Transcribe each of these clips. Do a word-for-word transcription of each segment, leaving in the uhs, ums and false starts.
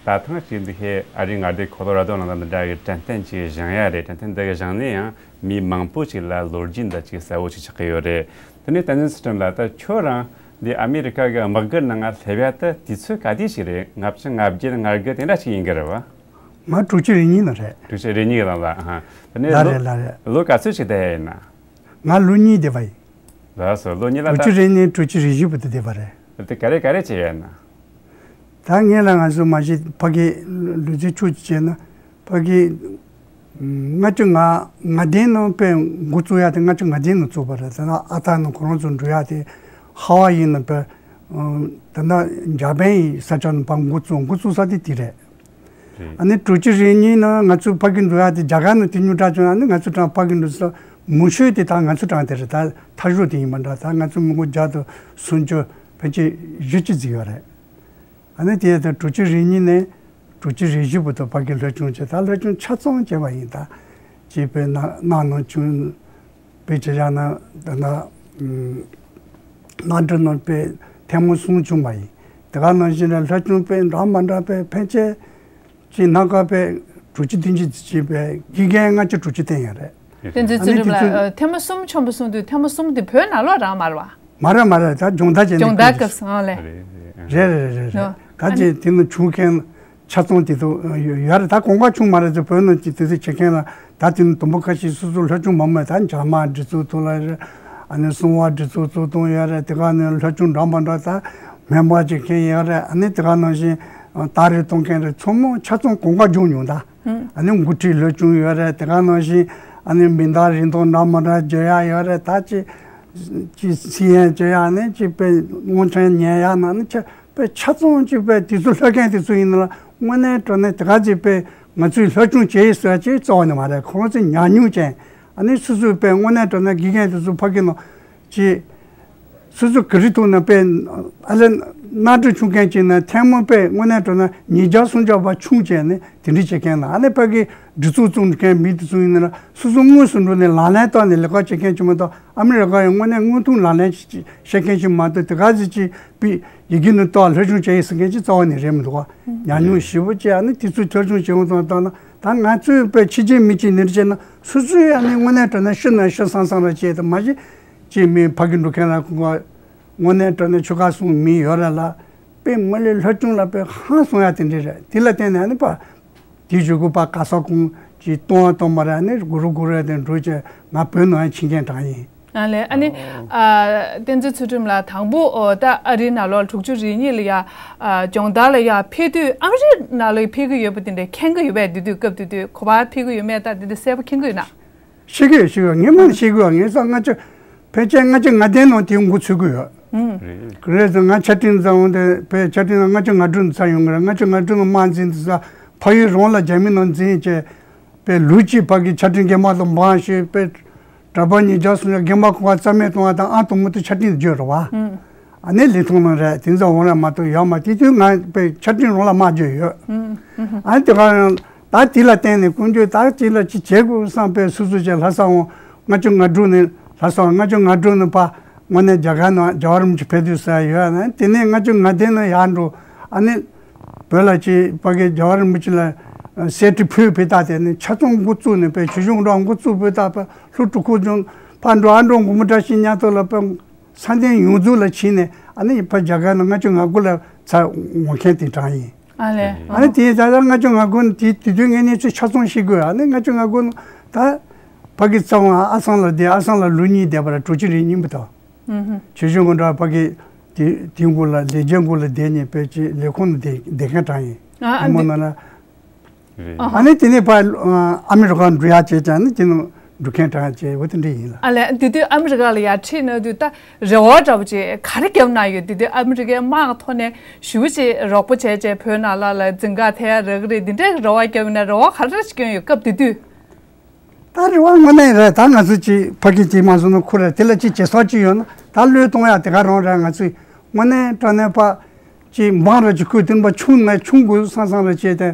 ད་ཐེངས་ཅིག་འདི་ཧེ་ཨ་རི་མངའ་སྡེ་ཁོ་ལོ་ར་དོ་ནང་ད་འདི་འདྲ་གི་དྲན་རྟེན་ཅིག་བཞེངས་ཡ་རེད། དྲན་རྟེན་འདི་གི་བཞེངས་ནས་ཡང་མི་མང་པོ་ཅིག་ལ་ལོ་རྒྱུས་འདི་ཅིག་གསལ་བོ་ཅིག་ཆགས་ཀྱི་ཡོད་རེད། དེ་ནས་བསྟན་འཛིན་ཚུལ་ཁྲིམས་ལགས། ད་ཁྱོད་རང་འདི་ཨ་མི་རི་ཀ་གི་དམག་སྒར་ནང་ང་སླེབས་ཡ་ད་དུས་ཚོད་ག་དུས་ཞིག་རེད། ལྔ་བཅུ་ང་བརྒྱད་ང་དགུ་དེ་འདྲ་ཞིག་ཡིན་གྱི་རེད་བ། ང་དྲུག་ཅུ་རེ་གཉིས་ནང་རེད། དྲུག་ཅུ་རེ་གཉིས་ལ་ལ་ཨ། དེ་ནས་ལ་ལོ་རེད་ལ་རེད། ལོ་ག་ཚོད་ཞིག་བསྡད་ཡ་ཡིན་ན། ང་ལོ་གཉིས་བསྡད་པ་ཡིན། ལགས་སོ། ལོ་གཉིས་ལ་དྲུག་ཅུ་ད་རེ་གཉིས་དྲུག་ཅུ་རེ་བཞི་བར་དུ་བསྡད་པ་རེད། དེ་ག་རེ་ག་རེ་བྱས་ཡོད་ན། ད་ངས་ལ་ང་ཚོ་མ་གཞི་ཕ་གི་ལུས་རྩལ་ཕྱོགས་ཀྱི་བྱས་ན་ཕ་གི་ལྔ་བཅུ་ང་ལྔ་བདུན་ནང་དཔེ་འགོ་བཙུགས་ཡ་དེ་ལྔ་བཅུ་ང་བདུན་ནང་བཙུགས་པ་རེད། ད་ནང་ཨ་ཐ་ནང་ཁོ་རང་ཚོ་འགྲོ་ཡ་དེ་ཧ་ཝ་ཡི་ནང་དཔེ་ད་ནང་འཇར་པན་ཡི་ས་ཆ་ནང་ཕར་འགོ་བཙུགས་འགོ་བཙུགས་ས་དེ་དེ་རེད། རེད། ཨ་ནི་དྲུག་ཅུ་རེ་གཉིས་ནང་ང་ཚོ་ཕ་གི་འགྲོ་ཡ་དེ་རྒྱ་གར་ནང་དེ་ཉུང་དྲགས་བྱུང་། ཨ་ནི་ང་ཚོ་གྲངས་ཕ་གི་འགྲོ་ས་མང་ཤོས་དེ་ད་ང་ཚོ་གྲངས་དེ་རེད། ད་མཐའ་མཇུག་དེ་ཡིན་པ་འདྲ། ད་ང་ཚོ་མི་མགོ་བརྒྱ་དང་སུམ་ཅུ་ཕལ་ཆེར་བཞི་བཅུ་ཙམ་ཡོད་རེད། ཨ་ནི་དེ་ད་དྲུག་ཅུ་རེ་གཉིས་ནས་དྲུག་ཅུ་རེ་བཞི་བར་དུ་ཕ་གི་སློབ་སྦྱོང་བྱས། ད་སློབ་སྦྱོང་ཆ་ཚང་བྱས་པ་ཡིན། ད་ཅེས་པའི་ནང་ནང་བྱུང་། དཔེ་ཆ་བཞག་ན་ད་ལྟ་གནམ་གྲུ་ནང་དཔེ་ཐེངས་མ་གསུམ་བྱུང་བ་ཡིན། དེ་ག་ནང་བཞིན་ལ་སློབ་སྦྱོང་དཔེ་འདྲ་མ་འདྲ་དཔེ་ཕལ་ཆེར་ཅིག་སྣ་ཁ་དཔེ་དྲུག་ཅུ་བདུན་ཅུ་ཅིག་དཔེ་དགེ་རྒན་ལྔ་བཅུ་དྲུག་ཅུ་བསྟན་ཡོད་རེད། བསྟན་འཛིན་ཨ་ནི་ཚུལ་ཁྲིམས་དེ་ལགས། ཚོ་ཨ། ཐེངས་མ་གསུམ་བྱུང་བ་གསུངས་དུས་ཐེངས་མ་གསུམ་དེ་བོད་ནང་ལོགས་རང་མ་རེད་བ། མ་རེད་མ་རེད། ད་སྦྱོང་བརྡར་བྱས་ནས། སྦྱོང་བརྡར་སྐབས་སུ་ཨང་ལས། རེད་རེད་རེད་རེད། ཨ། ད་ཨ་ནི་ཅིག་དེ་ནི་བྱུང་མཁན་ཆ་ཚང་དེ་ཚོ་ཡོད་རེད། ད་གོང་ཁ་བྱུང་མ་རེད་ཚེ་བོད་ནང་ཅིག་དེ་ཚོ་བྱེད་མཁན་ལ་ད་དེ་ནི་དུམ་བུ་ཁ་ཤས་སོ་སོ་སློབ་སྦྱོང་མང་མོད། ད་འཇར་མན་སྒྲིག་འཛུགས་ཐོག་ལ་རེད། ཨ་ནི་སུང་བ་སྒྲིག་འཛུགས་གཙོ་བསྡོམས་ཡོད་རེད། དེ་ག་ནི་སློབ་སྦྱོང་འདྲ་མ་འདྲ་ད་སྨན་པ་བྱེད་མཁན་ཡོད་རེད། ཨ་ནི་དེ་ག་ནང་བཞིན་ཏ་རིག་གཏོང་མཁན་རེད། ཚང་མ་ཆ་ཚང་གོང་ཁ་བྱུང་མྱོང་ད། ཨ་ནི་འགོ་ཁྲིད་སློབ་སྦྱོང་ཡོད་རེད། དེ་ག་ནང་བཞིན་ཨ་ནི་མི་འདང་རིན་ཐང་འདྲ་མ་འདྲ་བརྗོད་ཡ་ཡོད་རེད། ད་ཅི་ཅི་ཚིག་ཡན་བརྗོད་ཡ་ནི་ཅི་དཔེ་དབང་ཆེན་ཉན་ཡ་ན་ནི་ཅི་དཔེ་ཆ་ཚང་ཅི་དཔེ་དེ་ཚོ་སློབ་མཁན་དེ་ཚོ་ཡིན་ན་དངོས་གནས་དྲང་གནས་དེ་ག་ཅི་དཔེ་ང་ཚོས་སློབ་སྦྱོང་བྱེད་ཡི་ཟེར་ཅི་རྩ་བ་ནས་མ་རེད། ཁོང་ཚོ་ཉམས་མྱོང་ཅན། ཨ་ནི་སོ་སོའི་དཔེ་དངོས་གནས་དྲང་གནས་དགེ་རྒན་དེ་ཚོ་ཕ་གི་ནང་ཅི། སོ་སོ་ག་རེ་ཐུག་ན་དཔེ་ཨ་ལེ་གནམ་གྲུ་ཆུང་མཁན་ཅིག་ན་ཐེངས་མ་དཔེ་དངོས་གནས་དྲང་ན་ཉིས་བརྒྱ་སུམ་བརྒྱ་བ་ཆུང་བྱས་ནས་དེ་འདྲ་བྱེད་མཁན་ལ། ཨ་ནི་ཕ་གི་སྒྲིག་འཛུགས་བཙུགས་མཁན་མི་དེ་ཚོ་ཡིན་ན་སོ་སོ་དངོས་སུ་འགྲོ་ནས་ལག་ལེན་བསྟར་ནས་ལས་ཀ་བྱེད་མཁན་ཅིག་མ་གཏོགས། ཨ་མི་རི་ཀ་ཡང་དངོས་གནས་དངོས་མཐོང་ལག་ལེན་བྱེད་མཁན་ཅིག་མ་གཏོགས། དེ་ག་ཚོད་ཅིག་པི་ཡི་གེ་ནས་ཏོག་སློབ་སྦྱོང་བྱས་ཡིན་ཟེར་མཁན་ཅིག་རྩ་བ་ནས་རེད་མི་འདུག་བ། ཉམས་མྱོང་ཞེ་པོ་ཅིག་ཨ་ནི་དེ་ཚོ་སློབ་སྦྱོང་བྱེད་འོང་དང་ལྟ་ན། ད་ང་ཚོས་དཔེ་ཕྱི་རྒྱལ་མི་གཅིག་ནས་བྱས་ན་སོ་སོའི་ཨ་ནི་དངོས་གནས་དྲང་ན་ཤི་ན་ཤི་སང་སང་ར་བྱས་དང་མ་གཞི། ཅིག་མི་ཕ་གི་འགྲོ་མཁན་ལ་ཁོང་དངོས་གནས་དྲང་གནས་ཆོལ་ཁ་གསུམ་མི་ཡོད་རེད་ལ། དཔེ་མི་ལའི་སློབ་སྦྱོང་ལ་དཔེ་ཧང་སང་ཡ་དེ་འདྲ་རེད། དེ་ལ་བརྟེན་ནས་ཨ་ནི་པ་དེ་བཞུགས་གུ་པ་ག་ས་གུང་ཅིག་གཏོང་བ་གཏོང་མ་རེད། ཨ་ནི་གུ་རུ་གུ་རུ་དེ་འགྲོ་བྱས་ང་བོད་ནང་ཕྱིན་མཁན་གྲངས་ཡིན། ཨ་ལས། ཨ་ནི་ཨ་བསྟན་འཛིན་ཚུལ་ཁྲིམས་ལགས་དང་པོ་ཨོ་ད་ཨ་རིའི་ནང་ལོགས་དྲུག་ཅུ་རེ་གཉིས་ལ་ཡ་ཨ་སྦྱོང་བརྡར་ལ་ཡ་ཕེབས་དུས་ཨ་རིའི་ནང་ལ་ཕེབས་ཀྱི་ཡོད་པ་དེ་འདྲ་མཁྱེན་གྱི་ཡོད་པས། དེ་དུས་སྐབས་དེ་དུས་ག་པར་ཕེབས་ཀྱི་ཡོད་མེད་ད་དེ་འདྲ་གསལ་པོ་མཁྱེན་གྱི་ཡོད་ན། ཤེས་ཀྱི་ཡོད། ཤེས་ཀྱི་ཡོད། ངས་མ་ཤེས་ཀྱི་ཡོད། ངས་ས་ལྔ་བཅུ་ཕལ་ཆེར་ལྔ་བཅུ་ང་བདུན་ནང་དེའི་འགོ་ཚུགས་ཀྱི་ཡོད། རེད། རེད་ཟེར། ང་ཆ་འཕྲིན་ཚང་འོང་དེ་དཔེ་ཆ་འཕྲིན་ལྔ་བཅུ་ང་དྲུག་ནས་ཚར་ཡོང་གི་རེད། ལྔ་བཅུ་ང་དྲུག་ནས་དམག་འཛིང་དུ་ས་ཕ་ཡུལ་རང་ལ་རྒྱ་མི་ནང་འཛིང་བྱས། དཔེ་ལོ་གཅིག་ཕ་གི་ཆ་འཕྲིན་རྒན་པ་དང་འབངས་ཤོད། དཔེ་གྲྭ་པ་ཉིས་བརྒྱ་སུམ་བརྒྱ་རྒན་པ་ཁོ་པ་རྩ་མེད་གཏོང་བ་དང་ཨ་དང་མུ་དུ་ཆ་འཕྲིན་བརྗོད་རེད་བ། ཨ་ནི་ལི་ཐང་ནང་རེད། དེ་ཚོ་འོང་ར་མ་གཏོགས་ཡོད་མ། དེ་དུས་ང་དཔེ་ཆ་འཕྲིན་རང་ལ་དམག་བརྗོད་ཡོད། ཨ་ནི་དེ་ག་རང་ད་དེ་ལ་བརྟེན་ནས་ཀུན་སྤྱོད་ད་དེ་ལ་ཅི་བྱེད་དགོས་བསམ་པའི་སུ་སུ་བྱས་ལྷ་ས་འོང་། ལྔ་བཅུ་ང་དྲུག་ནས་ལྷ་ས་འོང་། ལྔ་བཅུ་ང་དྲུག་ནས་ཕ་དངོས་གནས་རྒྱ་གར་ནང་རྒྱལ་བ་རིན་པོ་ཆེ་ཕེབས་དུས་ས་ཡོད། ཨ་ནི་དེ་ནས་ལྔ་བཅུ་ང་བདུན་ནས་ཡར་འགྲོ། ཨ་ནི་བོད་ལ་ཅི་ཕ་གི་རྒྱལ་བ་རིན་པོ་ཆེ་ལ་གསེར་ཁྲི་ཕུལ་བུ་ད་དེ་ནས་ཆ་ཚང་འགོ་བཙུགས་ནས་དཔེ་ཆོས་སྐྱོང་འགྲོ་འགོ་བཙུགས་བུ་ད་དཔེ་ལྷོ་གྲུ་ཁུག་ཅུང་ཕ་འགྲོ་ཨ་འགྲོ་མགོན་པོ་བཀྲ་ཤིས་ཉག་ཐོག་ལ་དཔེ་ས་གནས་ཡོངས་རྫོགས་ལ་ཕྱིན་ནས་ཨ་ནི་ཕ་རྒྱ་གར་ནང་ལྔ་བཅུ་ང་དགུ་ལ་ཚར་འོང་མཁན་དེ་གྲངས་ཡིན། ཨ་ལས། ཨ་ནི་དེ་ཡིན་ཙང་ལྔ་བཅུ་ང་དགུ་ནི་དེ་དེ་དུས་ངས་གནས་ཚུལ་ཆ་ཚང་ཤེས་དགོས། ཨ་ནི་ལྔ་བཅུ་ང་དགུ་ནི་ད་ཕ་གི་རྩ་བ་ཨ་སང་ལ་བསྡད། ཨ་སང་ལ་ལོ་གཉིས་བསྡད་པ་ར་དྲུག་ཅུ་རེ་གཉིས་པ་དང་། ཆོས་སྐྱོང་མགོན་པོ་ཕ་གི་དེ་དེ་འགོ་ལ་ལས་བྱེད་འགོ་ལ་བསྡད་ནས་དཔེ་ཅིག་ལས་ཁུངས་ལ་བསྡད་བསྡད་མཁན་གྲངས་ཡིན། ཨ་ཨ་ཨ་མོ་འདི་ན་ལ། རེད། ཨ་ཨ་ནི་དེ་ནས་ཕར་ཨ་མི་རི་ཀ་འགྲོ་ཡག་བྱས་ཀྱང་ནི་དེ་ནང་འགྲོ་མཁན་གྲངས་བྱས་འོ་དེ་འདྲ་ཡིན་ལ། ཨ་ལས། དེ་དུས་ཨ་མི་རི་ཀ་ལ་ཡར་ཁྲིད་ན་དུས་ད་རེ་བ་འདྲ་པོ་ཅིག་ག་རེ་བརྒྱབ་གནང་ཡོད། དེ་དུས་ཨ་མི་རི་ཀའི་དམག་ཐོག་ནས་ཞུ་ཅིག་རོགས་པ་བྱས་བྱས་བོད་ནང་ལ་ལ་འཛིང་ག་ཐེབས་ཡ་རག་གི་རེད། དེ་འདྲའི་རེ་བ་བརྒྱབ་ཡོད་ན་རེ་བ་ག་རེ་ཞིག་བསྐྱོན་ཡོད་སྐབས་དེ་དུས། ད་རེ་བ་དངོས་གནས་རེད། ད་ང་ཚོ་ཅིག་ཕ་གི་ཅིག་མ་བཟོ་ན་ཁུ་རེད། དེ་ལ་ཅིག་ཇེ་སོགས་ཅིག་ཡོད་ན་ད་བློས་གཏོང་ཡ་དེ་ག་རང་རེད། ང་ཚོས་དངོས་གནས་དྲང་གནས་པ་ཅིག་འབངས་ར་ཅིག་ཁུ་དེ་འབའ་ཆུང་ནས་ཆུང་དགོས་བསམ་བསམ་ར་བྱས་ཏེ་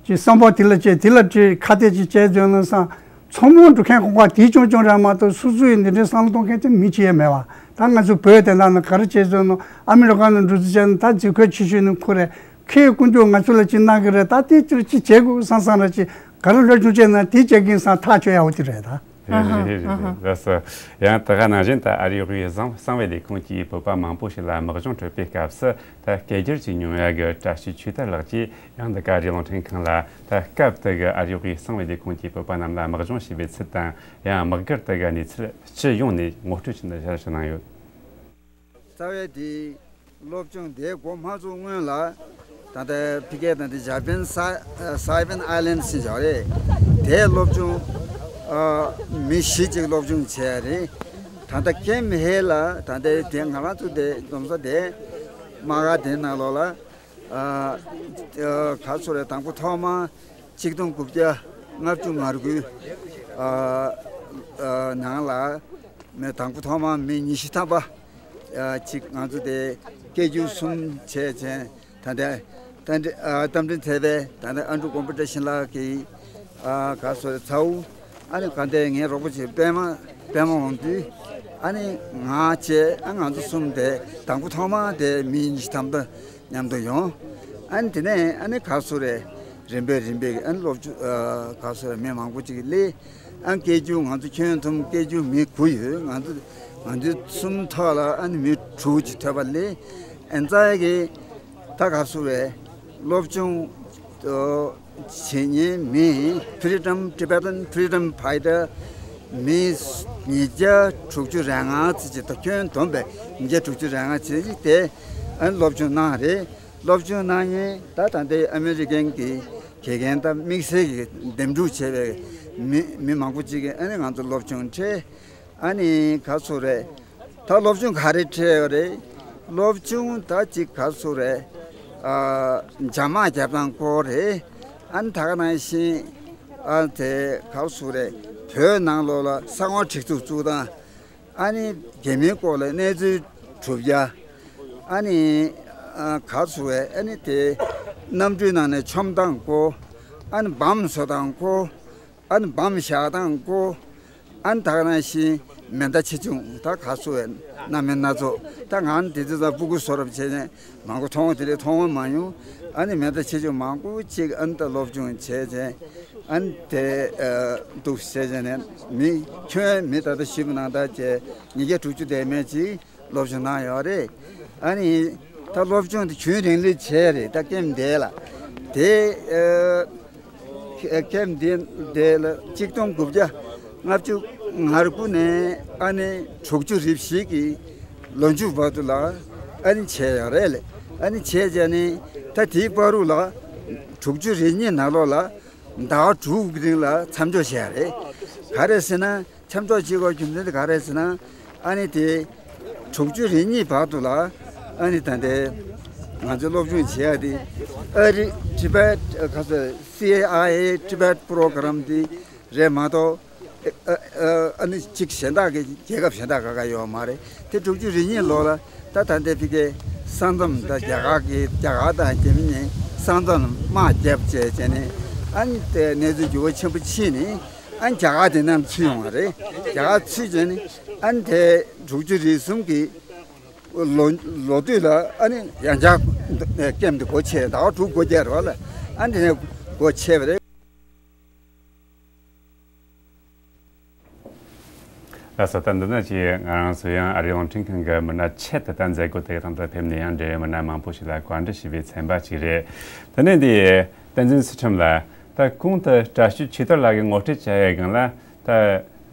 ཅིག་བསམ་པ་དེ་ལ་བྱས་དེ་ལ་ཅིག་ཁ་གཏད་ཅིག་བྱས་བཟོས་ན་བསམ། ཚང་མ་འགྲོ་མཁན་ཁོ་པ་དེ་ཆུང་ཆུང་རེད་མ་གཏོགས་སོ་སོ་ཡི་འདི་འདྲའི་བསམ་བློ་གཏོང་མཁན་དེ་མི་ཅིག་ཡང་མེད་པ། ད་ང་ཚོ་བོད་དེ་འདྲ་ནི་ག་རེ་བྱས་བཟོས་ན་ཨ་མི་རི་ཀ་ནང་འགྲོ་ཚུལ་བྱས་ན་ད་འཛུལ་ཁོས་ཆེ་ཤོས་ནི་ཁུ་རེད། ཁོས་དཀོན་མཆོག་ང་ཚོ་ལ་ཅི་གནང་གི་རེད། ད་དེ་ཅིར་ཅི་བྱེད་དགོས་བསམ་བསམ་ར་ཅི་ག་རེ་ལྷོད་ཆུང་བྱས་ན་དེ་བྱེད་མཁན་སང་ཐག་ཆོད་ཡག་པོ་དེ་རེད་ད། རེད་རེད་རེད་རེད། ལགས་སོ། ཡང་ད་ག་ནང་བཞིན་ད་ཨ་རིའི་དབུས་གསང་གསང་བའི་ལས་ཁུངས་ཀྱིས་བོད་པ་མང་པོ་ཞིག་ལ་དམག་སྦྱོང་སྤྲོད་པའི་སྐབས་སུ་ད་སྐད་སྒྱུར་བྱེད་མྱོང་ཡ་གི་བཀྲ་ཤིས་ཆོས་དར་ལགས་ཀྱིས་ཡང་འདི་ག་ཨ་རིའི་རླུང་འཕྲིན་ཁང་ལ་ད་སྐབས་དེ་གི་ཨ་རིའི་དབུས་གསང་བའི་ལས་ཁུངས་ཀྱིས་བོད་པ་རྣམས་ལ་དམག་སྦྱོང་བྱས་པའི་ཚུལ་དང་ཡང་དམག་སྒར་དེ་གི་གནས་ཚུལ་སྤྱི་ཡོངས་ནས་ངོ་སྤྲོད་ཅིག་འདི་གསལ་བཤད་གནང་ཡོད། རྩ་བའི་དེ་སློབ་སྦྱོང་དེ་འགོ་མ་བཙུགས་སྔོན་ལ་ད་ལྟ་ཕི་ཀེ་དང་དེ་ཇ་པན་ས་སའི་པན་ཨའི་ལན་ཟེར་བྱ་བ་རེད། དེའི་སློབ་སྦྱོང་ཨ་མི་བཞི་ཅིག་སློབ་སྦྱོང་བྱས་རེད། ད་ལྟ་ཀེམ་ཧེ་ལ་ད་ལྟ་དེ་ང་རང་ཚོ་དེ་སྡོམ་ས་དེ་དམག་སྒར་དེ་ནང་ལོགས་ལ་ཨ་ཨ་ག་ཚོད་རེད། དང་པོ་ཐོག་མ་ཆིག་སྟོང་དགུ་བརྒྱ་ལྔ་བཅུ་ང་དགུ་ཨ་ཨ་ནང་ལ་མི་དང་པོ་ཐོག་མ་མི་ཉི་ཤུ་ཐམ་པ་ཨ་ཅིག་ང་ཚོ་དེ་སྐད་སྒྱུར་གསུམ་བྱས་བྱས་ད་ལྟ་རྟ་མགྲིན་ཨ་རྟ་མགྲིན་ཚལ་པའི་ད་ལྟ་ཨན་ཌྲུ་ཀོམ་པི་ཊི་ཤན་ལགས་ཀྱིས་ཨ་ག་ཚོད་རེད། ཚ་བོ་ཨ་ནི་ག་འདྲ་ངའི་རོགས་པ་ཅིག་པད་མ་པད་མ་འོང་དུས་ཨ་ནི་ང་བྱས་ཨ་ང་ཚོ་གསུམ་དེ་དང་པོ་ཐོག་མ་དེ་མི་ཉི་ཤུ་ཐམ་པ་མཉམ་དུ་ཡོང་། ཨ་ནི་དེ་ནས་ཨ་ནི་ག་ཚོད་རེད། རིམ་པས་རིམ་པས་ཨ་ནི་སློབ་ཆུ་ཨ་ག་ཚོད་རེད། མི་མང་པོ་ཅིག་སླེབས། ཨ་ནི་སྐད་སྒྱུར་ང་ཚོ་ཁྱོན་བསྡོམས་སྐད་སྒྱུར་མི་དགུ་ཡོད། ང་ཚོ་ང་ཚོའི་གསུམ་ཐོག་ལ་ཨ་ནི་མི་དྲུག་ཅིག་ཐོབ་པ་སླེབས། ཨ་ནི་རྩ་ཡ་གི་ད་ག་ཚོད་རེད། སློབ་སྦྱོང་ཨ་བྱེད་མཁན་མི་Freedom Tibetan Freedom Fighter མི་ཉིས་བརྒྱ་དྲུག་ཅུ་རེ་ལྔ་ཙམ་ཅིག་ད་ཁྱོན་བསྡོམས་པས་ཉིས་བརྒྱ་དྲུག་ཅུ་རེ་ལྔ་ཙམ་ཅིག་དེ་ཨ་ནི་སློབ་སྦྱོང་གནང་རེད། སློབ་སྦྱོང་གནང་མཁན་ད་ད་ལྟའི་ཨ་མི་རི་ཀན་གྱི་དགེ་རྒན་དང་དམིགས་བསལ་གྱི་འདེམས་སྒྲུག་བྱས་པའི་མི་མི་མང་པོ་ཅིག་གིས་ཨ་ནི་ང་ཚོ་སློབ་སྦྱོང་འཕྲད། ཨ་ནི་ག་ཚོད་རེད། ད་སློབ་སྦྱོང་ག་རེ་འཕྲད་ཡོད་རེད། སློབ་སྦྱོང་ད་ཅིག་ག་ཚོད་རེད། ཨ་འཇབ་དམག་རྒྱབ་སྟངས་སྐོར་རེད། ཨ་ནི་ད་ག་ནང་བཞིན་ཨ་དེ་ག་ཚོད་རེད། བོད་ནང་ལོགས་ལ་ས་ཁོངས་སྒྲིག་འཛུགས་བཙུགས་སྟངས། ཨ་ནི་རྒྱ་མིའི་སྐོར་ལ་གནས་ཚུལ་སྒྲུབ་ཡ། ཨ་ནི་ཨ་ག་ཚོད་རེད། ཨ་ནི་དེ་གནམ་གྲུའི་ནང་ནས་མཆོང་སྟངས་སྐོར། ཨ་ནི་འབམ་བཟོ་སྟངས་སྐོར། ཨ་ནི་འབམ་བཞག་སྟངས་སྐོར། ཨ་ནི་ད་ག་ནང་བཞིན་མེ་མདའ་ཆེ་ཆུང་ད་ག་ཚོད་རེད། སྣ་མིན་སྣ་ཚོགས། ད་ང་ནི་དེ་ཚོ་ད་སྤུ་གུ་བཟོ་རབས་བྱས་ནས་མང་པོ་མཐོང་བ་དེ་རིང་མཐོང་བ་མ་མྱོང་། ཨ་ནི་མེ་མདའ་ཆེ་ཆུང་མང་པོ་ཅིག་ཨ་ནི་ད་སློབ་སྦྱོང་བྱས་བྱས། ཨ་ནི་དེ་ཨ་འདུག་བྱས་བྱས་ནས་མི་ཁྱོན་མི་ད་ལྟ་ཞུས་པ་ནང་ལྟར་བྱས་ཉིས་བརྒྱ་དྲུག་ཅུ་དེ་མན་ཅིག་སློབ་སྦྱོང་གནང་ཡོད་རེད། ཨ་ནི་ད་སློབ་སྦྱོང་དེ་རྒྱུན་རིང་ལོས་བྱས་རེད། ད་ཀེམ་དེ་ལ་དེ་ཨ་ཀེམ་དེ་དེ་ལ་ཆིག་སྟོང་དགུ་བརྒྱ་ལྔ་བཅུ་ང་དགུ་ནས་ཨ་ནི་དྲུག་ཅུ་རེ་བཞི་གི་ལོ་མཇུག་བར་དུ་ལ་ཨ་ནི་བྱས་ཡོད་རེད་ལེ། ཨ་ནི་བྱས་བྱས་ནས་ད་དེའི་བར་དུ་ལ་དྲུག་ཅུ་རེ་གཉིས་ནང་ལོགས་ལ་ཟླ་བ་དྲུག་གི་རིང་ལ་མཚམས་འཇོག་བྱས་རེད། ག་རེ་ཟེར་ན། མཚམས་འཇོག་བྱེད་དགོས་རྒྱུ་མཚན་དེ་ག་རེ་ཟེར་ན། ཨ་ནི་དེ་དྲུག་ཅུ་རེ་གཉིས་བར་དུ་ལ་ཨ་ནི་ད་ལྟའི་ང་ཚོ་སློབ་སྦྱོང་བྱེད་ཡ་དེ་ཨ་རི་Tibet ཁ་ས་སི་ཨའི་ཨེ་Tibet program དེ་རེད་མ་གཏོགས་ཨ་ཨ་ཨ་ནི་གཅིག་གཞན་དག་གི་རྒྱལ་ཁབ་གཞན་དག་ག་ག་ཡོད་མ་རེད། དེ་དྲུག་ཅུ་རེ་གཉིས་ལོ་ལ་ད་ད་ལྟའི་ཕི་ཀའི་ས་མཚམས་ད་རྒྱ་གར་གྱི་རྒྱ་གར་དང་རྒྱ་མི་གཉིས་ས་མཚམས་དམག་བརྒྱབ་བྱས་བྱས་ནས་ཨ་ནི་དེ་གནས་ཚུལ་འགྱུར་བ་ཆེན་པོ་ཕྱིན་ནས། ཨ་ནི་རྒྱ་གར་དེ་ནང་ཚུད་ཡོང་བ་རེད། རྒྱ་གར་ཚུད་བྱས་ནས་ཨ་ནི་དེ་དྲུག་ཅུ་རེ་གསུམ་གྱི་ལོ་ལོ་དུས་ལ་ཨ་ནི་ཡང་བསྐྱར་ཀེམ་དེ་སྒོ་ཕྱེ། ཟླ་བ་དྲུག་སྒོ་རྒྱག་རོགས་ལ་ཨ་ནི་དེ་ནས་སྒོ་ཕྱེ་བ་རེད། ལགས་སོ། ད་འདི་ནི་ཅིག་ང་རང་ཚོ་ཡང་ཨ་རིའི་རླུང་འཕྲིན་ཁང་གི་མི་སྣ་ཆེད་དུ་ད་མཛད་སྒོ་དེ་དང་དུ་ཕེབས་ནས་ཡང་འབྲེལ་ཡོད་མི་སྣ་མང་པོ་ཞིག་ལ་བཀའ་འདྲི་ཞུས་པའི་ཚན་པ་ཅིག་རེད། དེ་ནས་འདི་བསྟན་འཛིན་ཚུལ་ཁྲིམས་ལགས། ད་གོང་དུ་བཀྲ་ཤིས་ཆོས་དར་ལགས་ཀྱིས་ངོ་སྤྲོད་བྱ་ཡའི་སྒང་ལ། ད་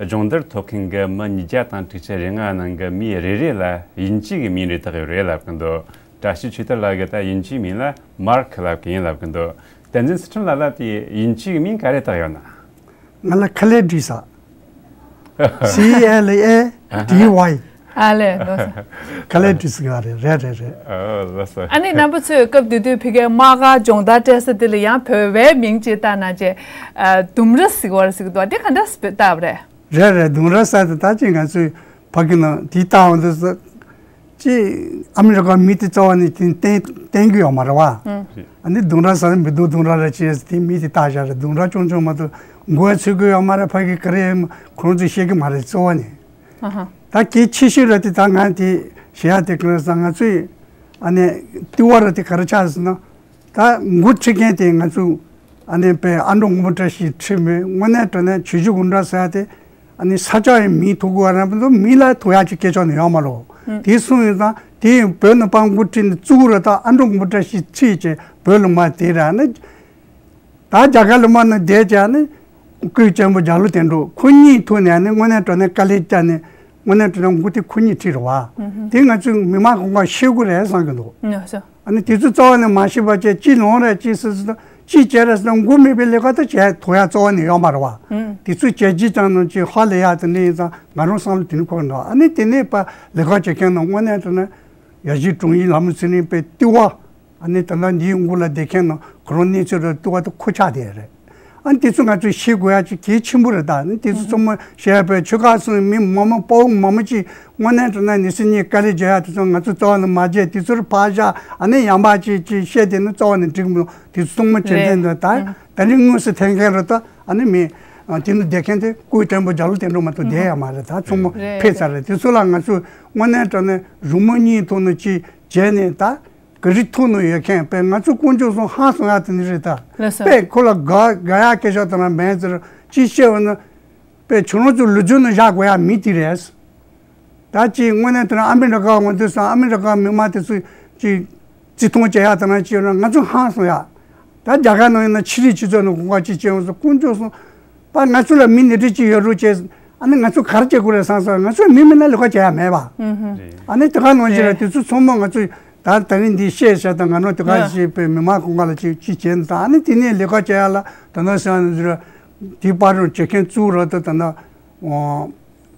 སྦྱོང་བརྡར་ཐོབ་མཁན་གྱི་མི་ཉིས་བརྒྱ་དང་དྲུག་ཅུ་རེ་ལྔ་ནང་གི་མི་རེ་རེ་ལ་དབྱིན་ཇི་གི་མིང་རེ་བཏགས་ཡོད་རེད་ལབ་ཀྱི་འདུག་བཀྲ་ཤིས་ཆོས་དར་ལགས་ཀྱིས་ད་དབྱིན་ཇིའི་མིང་ལ་མར་ཁི་ལབ་ཀྱི་ཡིན་ལབ་ཀྱི་འདུག་བསྟན་འཛིན་ཚུལ་ཁྲིམས་ལགས་ལ་དེ་དབྱིན་ཇིའི་མིང་ག་རེ་བཏགས་ཡོད་ན། ང་ལ་ཁ་ལེ་བྲིས་ས། C L A D Y། ཨ་ལས་ལོ་ས། ཁ་ལེ་བྲིས་ས་ག་རེ་རེད་རེད་རེད། ཨ་ལོ་ས། ཨ་ནི་རྣམ་པ་ཚོས་སྐབས་དེ་དུས་ཕ་གིའི་དམག་སྒར་སྦྱོང་བརྡར་སྤྲད་ས་དེ་ལ་ཡང་བོད་པའི་མིང་ཅིག་བཏགས་ན་ཅེ། ཨ་ལྡུམ་ར་ཟེར་གི་བར་ཟེར་གི་འདུག་དེ་ག་འདྲ་བཏགས་པ་རེད། རེད་རེད། ལྡུམ་ར་ཟེར་དེ་ད་ཅིག་ང་ཚོས་ཕ་གི་ནང་དེ་བཏགས་འོང་དུས་ཅིག་ཨ་མི་རི་ཀ་མི་དེ་རྩ་བ་ནས་དེ་བསྟན་བསྟན་གི་ཡོད་མ་རེད་བ། ཨ་ནི་ལྡུམ་ར་ཟེར་མི་འདུག་ལྡུམ་ར་ར་ཅེས་དེ་མི་དེ་བཏགས་བཞག་རེད། ལྡུམ་ར་ཆུང་ཆུང་མ་གཏོགས་མགོ་ཚོས་གི་ཡོད་མ་རེད། ཕ་གི་ག་རེ་ཁོང་ཚོས་ཤེས་གི་མ་རེད་རྩ་བ་ནས། ད་གལ་ཆེ་ཤོས་ར་དེ་ད་ང་དེ་ཞུ་ཡ་དེ་ག་རེ་ཟེར་ང་ཚོས་ཨ་ནི་ལྟེ་བ་ར་དེ་ག་རེ་ཆགས་ཟེར་ན། ད་འགོ་ཁྲིད་མཁན་དེ་ང་ཚོ་ཨ་ནི་དཔེ་ཨ་འབྲུག་མགོན་པོ་བཀྲ་ཤིས་ཁྲིད་མོད། དངོས་གནས་དྲང་གནས་ཆོས་བཞི་སྒོམ་གྲྭ་ཟེར་ཡ་དེ་ཨ་ནི་ས་ཆ་ཡི་མིང་ཐོགས་དགོས་པ་རེད་མ་གཏོགས་མི་ལ་ཐོགས་ཡ་ཅིག་སྐད་ཆ་ནི་ཡོད་མ་རེད། དེ་སོང་ཡིན་ཙང་དེ་ཡིན་བོད་ནང་དཔའ་འགོ་ཁྲིད་ནས་བཙུགས་རེད། ད་ཨ་འབྲུག་མགོན་པོ་བཀྲ་ཤིས་ཁྲིད་བྱས་བོད་ལ་མ་དེ་ར་ནི། ད་རྒྱ་གར་ལ་མ་ནི་བསྡད་ཀྱང་ནི་སྐུའི་གཅེན་པོ་རྒྱ་ལོ་དོན་གྲུབ་ཁོ་གཉིས་ཐུག་ནས་ནི་དངོས་གནས་དྲང་གནས་དཀའ་ལས་བརྒྱབ་ནས་དངོས་གནས་དྲང་གནས་འགོ་དེ་ཁོ་གཉིས་ཁྲིད་རེད་བ། དེ་ང་ཚོས་མི་མང་གང་ག་ཤེས་དགོས་རེད་བསམ་གྱི་འདུག་ཨ་ནི་དེ་ཚོ་རྩ་བ་ནས་མ་ཤེས་པ་བྱས་ཅི་ལོང་རེད་ཅི་སི་སི་དང་ཅི་བྱས་རེད་ཟེར་ན་མགོ་མེད་པའི་ལས་ཀ་ད་བྱས་ཐུབ་ཡ་རྩ་བ་ནས་ཡོད་མ་རེད་བ། དེ་ཚོ་བྱས་རྗེས་ཀྱང་ནང་ཅི་ཧ་ལས་ཡ་དེ་འདྲ་ཡིན་ཙང་ང་རང་བསམ་བློ་དེ་ནི་འཁོར་འདུག་ཨ་ནི་དེ་ནས་པ་ལས་ཀ་བྱེད་མཁན་ནང་དངོས་གནས་དྲང་གནས་ཡ་གཞི་དྲུང་ཡིག་ལྷ་མོ་ཚེ་རིང་དཔེ་ལྟེ་བ། ཨ་ནི་ད་ལྟ་འདིའི་དབུ་ལ་བསྡད་མཁན་ནང་ཁོ་རང་གནས་ཚུལ་ར་ལྟེ་བ་དེ་ཁོ་ཆགས་བསྡད་རེད། ཨ་ནི་དེ་ཚོ་ང་ཚོས་ཤེས་དགོས་ཡ་ཅིག་གལ་ཆེན་པོ་རེད། ད་ཨ་ནི་དེ་ཚོ་ཚང་མ་བཤད་པའི་ཆོལ་ཁ་གསུམ་མི་མང་མང་དཔའ་བོ་མང་མང་ཅིག་དངོས་གནས་དྲང་གནས་ནི་སེམས་ཉིད་དཀའ་ལས་རྒྱག་ཡ་དེ་ཚོ་ང་ཚོ་རྩ་བ་ནས་མ་བརྗེད། དེ་ཚོར་ཕར་བཞག་ཨ་ནི་ཡང་པ་ཅིག་ཅིག་བཤད་དེ་ནི་རྩ་བ་ནས་འགྲིག་མི་འདུག་དེ་ཚོ་ཚང་མ་བྱེད་མཁན་འདུག་ད་ད་ནི་དངོས་སུ་འཐེན་མཁན་རེད། ད་ཨ་ནི་མི་དེ་ནི་བསྡད་མཁན་དེ་སྐུའི་བྲན་པོ་རྒྱ་ལོ་དོན་གྲུབ་མ་གཏོགས་བསྡད་ཡ་མ་རེད། ད་ཚང་མ་ཕེབས་ཚར་རེད། དེ་ཚོ་ལ་ང་ཚོས་དངོས་གནས་དྲང་གནས་རི་མོ་གཉིས་ཐོག་ནས་ཅིག་བྱས་ནས་ད། ག་རེ་ཐུག་ནས་ཡོད་མཁན་དཔེ་ང་ཚོ་དཀོན་མཆོག་གསུམ་ཧང་སང་ཡ་དེ་འདྲ་རེད་ད། ལགས་སོ། དཔེ་ཁོ་ལ་དགའ་དགའ་ཡ་སྐད་ཆ་དེ་འདྲ་མེད་ཟེར་ཅི་བཤད་འོ་ན། དཔེ་ཁྱོད་རང་ཚོ་ལོ་རྒྱུས་ནང་བཞག་དགོས་ཡ་མི་དེ་རེད། ད་ཅི་དངོས་གནས་དེ་འདྲ་ཨ་མི་རི་ཀ་འོང་དུས་སང་ཨ་མི་རི་ཀ་མི་མང་དེ་ཚོས་ཅི་བརྩི་མཐོང་བྱེད་ཡ་དེ་འདྲ་ཅི་ཡོད་ན་ང་ཚོ་ཧང་སང་ཡ། ད་རྒྱ་གར་ནང་ཡིན་ན་ཕྱི་རིགས་སྤྱི་ཚོགས་ནང་གོང་ཁ་ཅི་བྱེད་འོང་ཟེར་དཀོན་མཆོག་གསུམ། པ་ང་ཚོ་ལ་མི་ནད་རིགས་ཅིག་ཡོད་རུང་བྱས། ཨ་ནི་ང་ཚོ་ག་རེ་བྱེད་དགོས་རེད་བསམ་སོང་། ང་ཚོ་མི་མིན་ན་ལས་ཀ་བྱེད་ཡ་མེད་པ། ཨ་ནི་དེ་ག་ནང་བཞིན་རེད། དེ་ཚོ་ཚང་མ་ང་ཚོ་ད་ད་རིང་འདི་བཤད་བཤད་དང་ང་རང་དེ་ག་ཞིག་པའི་མི་མང་གང་ག་ལ་ཅིག་ཅིག་བྱས་ནས་ད་ཨ་ནི་དེ་ནས་ལས་ཀ་བྱེད་ཡ་ལ་ད་ནང་བཞིན་རེད། དེ་པར་རུང་བྱེད་མཁན་གཙོ་བོ་ར་ད་ད་ན་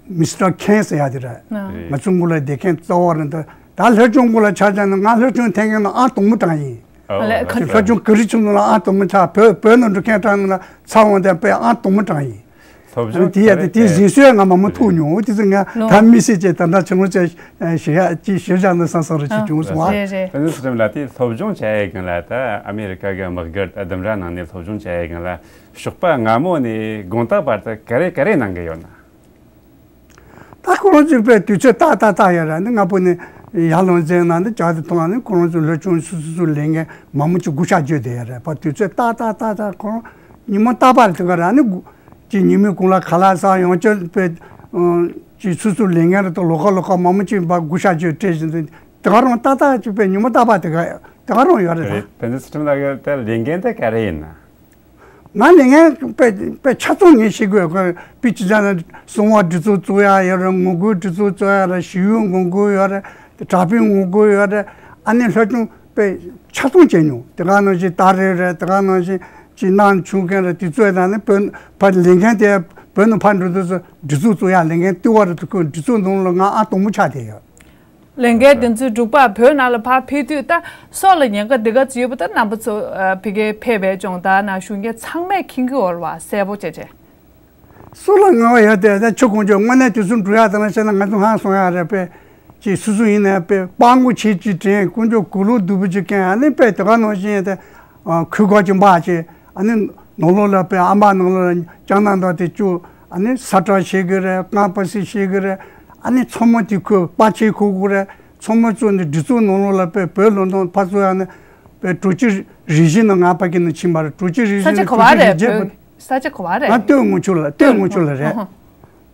མི་སི་ཊར་ཁེན་ཟེར་ཡ་དེ་རེད། ང་ཚོ་མགོ་ལ་བསྡད་མཁན་གཙོ་བོ་རེད། ད་ད་ལྷ་ལྕམ་མགོ་ལ་ཆ་བཞག་ན་ང་ལྷ་ལྕམ་འཐེན་མཁན་ནང་ཨང་དང་པོ་གྲངས་ཡིན། ལས་ཁ་ཁ་ཅུང་ག་རི་ཆུང་ལ་ཨང་དང་པོ་ཆགས། བོད་བོད་ནང་འགྲོ་མཁན་གྲངས་ལ་ཚ་བོ་དེ་དཔེ་ཨང་དང་པོ་གྲངས་ཡིན། སློབ་སྦྱོང་དེ་ཡ་དེ་དེ་གཟིགས་སྲོལ་ང་མ་མོ་ཐུག་མྱོང་། དེ་ཚོ་ང་ད་མི་སྲིད་ཅེས་ད་ལྟ་ཆུང་ངུ་ཚོས་ཞེ་ཡ་ཅི་ཞེ་བཞག་ན་བསམ་བསམ་རེ་ཅིག་བྱུང་སོང་ཨ། རེད་རེད། དེ་ནི་སི་ཁྲིམ་ལ་དེ་སློབ་སྦྱོང་བྱ་ཡའི་སྒང་ལ་ད་ཨ་མེ་རི་ཀ་གི་དམག་སྒར་ད་ལྡུམ་ར་ནང་ནས་སློབ་སྦྱོང་བྱ་ཡའི་སྒང་ལ་ཞོགས་པ་སྔ་མོ་ནས་དགོང་དག་བར་དུ་ག་རེ་ག་རེ་གནང་གི་ཡོད་ན། ད་ཁོ་རང་ཚོའི་དཔེ་དུས་ཚོད་ཏག་ཏག་ཏག་ཡོད་ར། ནི་ང་པོ་ནི་ཡར་ལངས་རྗེས་ན་ནི་ཇག་དེ་མཐོང་ནི་ཁོ་རང་ཚོ་ལྷོ་ཆུང་སུ་སུ་སུ་ལས་ངན་མ་མོ་ཅིག་སྒུག་ཤག་བརྗོད་དེ་ཡོད་རེད་པ། དུས་ཚོད་ཏག་ཏག་ཏག་ཏག་ཁོ་རང་ཉི་མ་རྟག་པར་དེ་ག་ར་ནི་སྒུག་ཅིག་ཉི་མའི་གུང་ལ་ཁ་ལག་ཟ་ཡང་ཅི་དཔེ་ཅིག་སུ་སུ་ལས་ངན་རེ་དང་ལོག་ཁ་ལོག་ཁ་མ་མོ་ཅིག་པ་སྒུག་ཤག་བརྗོད་སྤྲད་བཞིན་དུ་དེ་ག་རང་ཏག་ཏག་ཅིག་དཔེ་ཉི་མ་རྟག་པར་དེ་ག་དེ་ག་རང་ཡོད་རེད་ད། བན་ཛི་སི་ཁྲིམ་ལགས་ཀྱི་དེ་ལས་འགན་དེ་ག་རེ་ཡིན་ན། ང་ལས་ངན་དཔེ་དཔེ་ཆ་ཚང་ངས་ཤེས་དགོས། དཔེ་ཅི་ཆ་ན་གསང་བ་སྒྲིག་འཛུགས་བཙུགས་ཡ་ཡོད་རེད། ངོ་རྒོལ་སྒྲིག་འཛུགས་བཙུགས་ཡ་རེད། ཞི་གཡོག་ངོ་རྒོལ་ཡོད་རེད། དྲག་དཔོན་ངོ་རྒོལ་ཡོད་རེད། ཨ་ནི་ལྷ་ལྕམ་དཔེ་ཆ་ཚང་བྱས་མྱོང་། དེ་ག་ནང་བཞིན་ཏཱ་རེ་རེད། དེ་ག་ནང་བཞིན་ཅི་ནང་ཆུང་མཁན་རེད། དེ་ཚོས་ད་ནི་བོད་ཕར་ལས་འགན་དེ་བོད་ནང་ཕར་འགྲོ་དུས་སུ་སྒྲིག་འཛུགས་བཙུགས་ཡ་ལས་འགན་ལྟེ་བ་རེད། དེ་ཁོས་སྒྲིག་འཛུགས་ནང་ལ་ང་ཨང་དང་པོ་ཆགས་བསྡད་ཡོད། ལས་འགན་དེ་ཚོའི་འབྲུག་པ་བོད་ནང་ལ་ཕར་ཕེབས་དུས་ད་སྲོག་ལ་ཉེན་ཁ་འདི་ག་ཚོད་ཡོད་པ་ད་རྣམ་པ་ཚོ་ཨ་ཕ་གིར་ཕེབས་པའི་སྦྱོང་བརྡར་ནང་ཞུགས་མཁན་ཚང་མས་མཁྱེན་གྱི་ཡོད་རེད་བ། གསལ་པོ་བྱས་བྱས། སྲོག་ལ་ངར་བ་ཡོད་དེ་ད་ཆུ་ཁོང་ཆུ་དངོས་གནས་དུས་སུ་འགྲོ་ཡ་དང་བྱས་ན་ང་ཚོ་ཧང་སང་ཡ་རེད་པས། ཅིག་སུ་སུ་ཡིན་ནའི་པས་སྤྲང་པོ་བྱེད་ཅིག་དྲན་དཀོན་མཆོག་གུ་ལུག་སྡུག་པོ་ཅིག་མཁན་ཨ་ནི་པས་དེ་ག་ནང་བཞིན་ཡ་དེ་ཨ་ཁུ་ག་ཅིག་འབའ་ཅིག་ཨ་ནི་ནང་ལོགས་ལ་པས་ཨ་མ་ནང་ལོགས་ལ་ལྕང་ནག་འདོགས་ཏེ་བཅུག་ཨ་ནི་ས་ཁྲ་བཤད་གི་རེད། རྐང་པ་སི་བཤད་གི་རེད། ཨ་ནི་ཚང་མ་དེ་ཁོས་པར་ཆས་ཁུར་དགོས་རེད། ཚང་མ་བཙུགས་ནས་སྒྲིག་འཛུགས་ནང་ལོགས་ལ་པས་བོད་ལུང་སྟོང་ཕར་ཚུར་ཨ་ནི་པས་དྲུག་ཅུ་རེ་བཞི་ནང་ང་ཕ་གི་ནང་ཕྱིན་པ་རེད། དྲུག་ཅུ་རེ་བཞི་ས་ཆ་ནང་ག་བ་དྲུག་ཅུ་རེ་རེད་བརྒྱད་བོད་ས་ཆ་ག་བ་རེད། ང་སྟོད་ངུ་ཆུ་ལ་སྟོད་ངུ་ཆུ་ལ་རེད། ཨ་ཧ།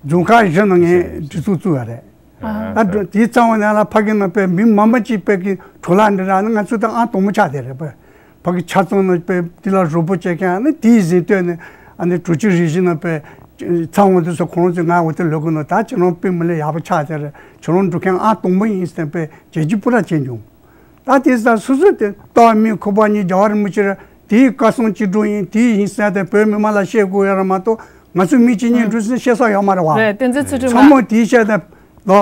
རྫོང་ཁག་བཞི་ནང་ངས་སྒྲིག་འཛུགས་བཙུགས་ཡ་རེད། ཨ་ད་དེའི་གཙང་བོ་ནང་ལ་ཕ་གི་ནང་པས་མི་མང་པོ་ཅིག་པས་གི་འཕྲོ་བརླག་འདི་ར་ནི་ང་ཚོ་ད་ཨང་དང་པོ་ཆགས་བསྡད་རེད་པས། ཕ་གི་ཆ་ཚང་ནང་པས་དེ་ལ་རོགས་པ་བྱེད་མཁན་ཨ་ནི་དེའི་གཟེངས་བསྟོད་ནས་ཨ་ནི་དྲུག་ཅུ་རེ་བཞི་ནང་པས་ཚང་བ་དེ་ཚོ་ཁོང་ཚོས་ང་འོ་དེ་ལོག་གི་ནོ་ད་ཁྱེད་རང་དཔེ་མི་ལས་ཡག་པོ་ཆགས་བསྡད་རེད། ཁྱེད་རང་འགྲོ་མཁན་ཨང་དང་པོ་ཡིན་ཟེར་པས་བྱས་རྗེས་པུ་ར་བྱས་མྱོང་། ད་དེ་ས་སོ་སོ་དེ་ལྟ་བ་མི་ཁོ་པ་གཉིས་རྒྱལ་བ་རིན་པོ་ཆེ་ར་དེའི་བཀའ་གསུང་ཅི་སྒྲུབ་ཡིན་དེའི་ཡིན་ཟེར་ཏེ་བོད་མི་མང་ལ་བཤད་དགོས་ཡ་ར་མ་གཏོགས་ང་ཚོ་མི་གཅིག་གཉིས་འགྲོ་ཟིན་བཤད་ས་ཡོད་མ་རེད་བ། རེད་བསྟན་འཛིན་ཚུལ་ཁྲིམས་ཚང་ལགས། མ་དེའི་བཤད་ཏེ་ལོ།